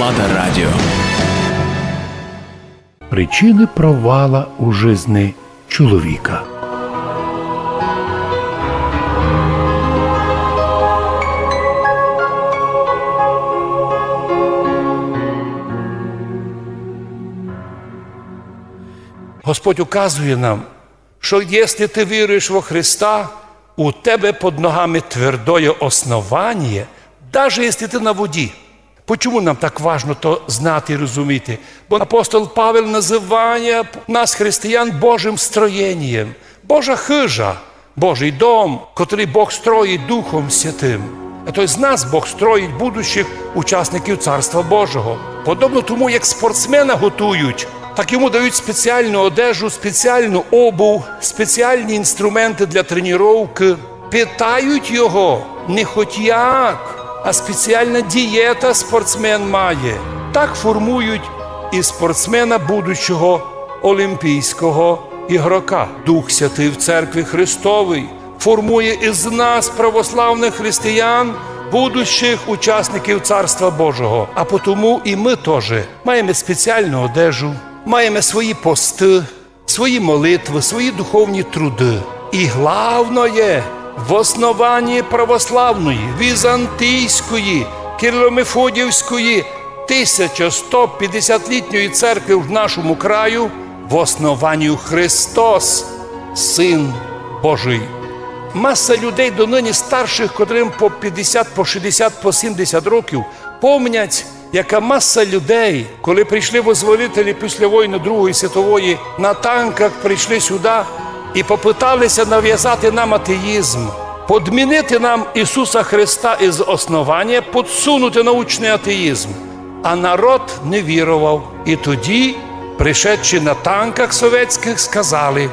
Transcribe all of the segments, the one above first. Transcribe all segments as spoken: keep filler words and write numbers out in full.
Лада Радіо. Причины провала у жизни чоловіка. Господь указує нам, што якщо ты віруєш во Христа, у тебе під ногами твердоє основаніє, даже якщо ты на воді. Почему нам так важно то знати і розуміти? Бо апостол Павел называє нас, християн, Божым строєнієм. Божа хыжа, Божый дом, котрый Бог строїть Духом Святым. А то єсть з нас Бог строїть будущих учасників Царства Божого. Подобно тому, як спортсмена готують, так йому дають спеціалну одежу, спеціалну обув, спеціалні інструменты для тренировкы. Питають його не хоть як, а спеціална дієта спортсмен має. Так формують і спортсмена, будущого олімпійського ігрока. Дух Святый в Церкви Христовій формує із нас, православных християн, будущих учасників Царства Божого. А потому і мы тоже маєме спеціалну одежу, маєме свої посты, свої молитвы, свої духовні труды. І главноє, в основанні православної, візантійської, кирило-мефодіївської, тисяча сто пятдесятлітньої церкви в нашому краю, в основанні Христос, Син Божий. Маса людей доныні старших, котрым по пятдесят, по шістдесят, по сімдесят років, помнять, яка маса людей, коли прийшли вызволителі після войны Другої світової, на танках прийшли сюда і попытали ся навязати нам атеїзм, подмінити нам Ісуса Христа із основанія, подсунути научный атеїзм. А народ не віровав. І тоді, пришедши на танках совєтськых, сказали: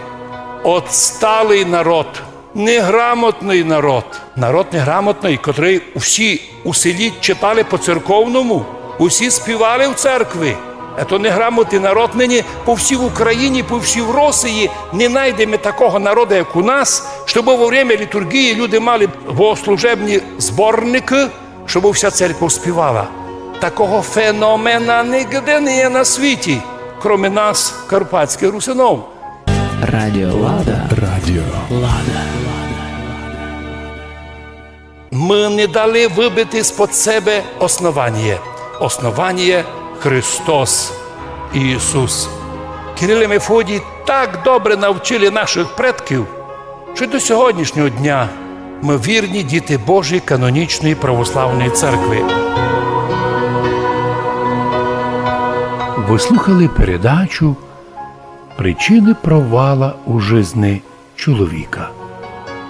«Отсталый народ». Неграмотный народ. Народ неграмотный, котрый усі у селі читали по церковному, усі співали в церкви. Ето неграмотный народ. Нині по всій Україні, по всій Росії не найдеме такого народа, як у нас, щоб во время літургії люди мали богослужебні зборникы, щоб вся церква співала. Такого феномена нигде не є на світі, кроме нас, карпатськых русинов. Радіо Лада. Радіо Лада. Мы не дали выбити з-под себе основаніє. Основаніє Христос Ісус. Кирил і Мефодій так добре навчили нашых предків, што до сьогоднішнього дня мы вірні діти Божі канонічної православної церкви. Вы слухали передачу «Причины провала у жизни чоловіка».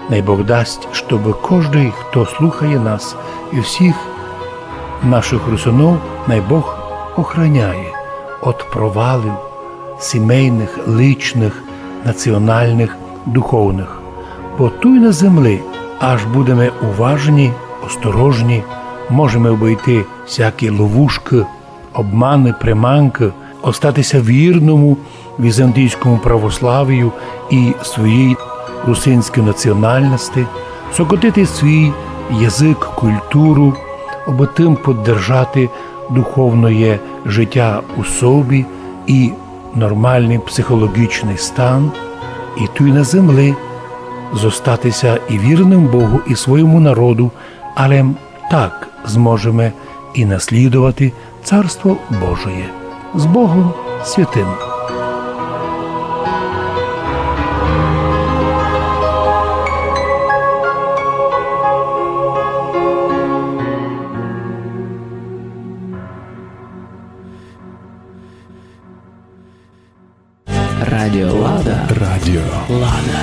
Най Бог дасть, щобы кождый, хто слухає нас, і всіх нашых русинов, най Бог охраняє од провалів сімейных, личных, національных, духовных. Бо туй на землі аж будеме уважні, осторожні, можеме обыйти всякі ловушкы, обманы, приманкы, остати ся вірному візантійському православію і своїй русинській національности, сокотити свій язык, културу, обы тым поддержати духовноє житя у собі і нормалный психологічный стан, і туй на землі зостати ся і вірным Богу, і своєму народу, але так зможеме і наслідовати Царство Божоє. З Богом святым! Радіо Лада. Радіо Лада.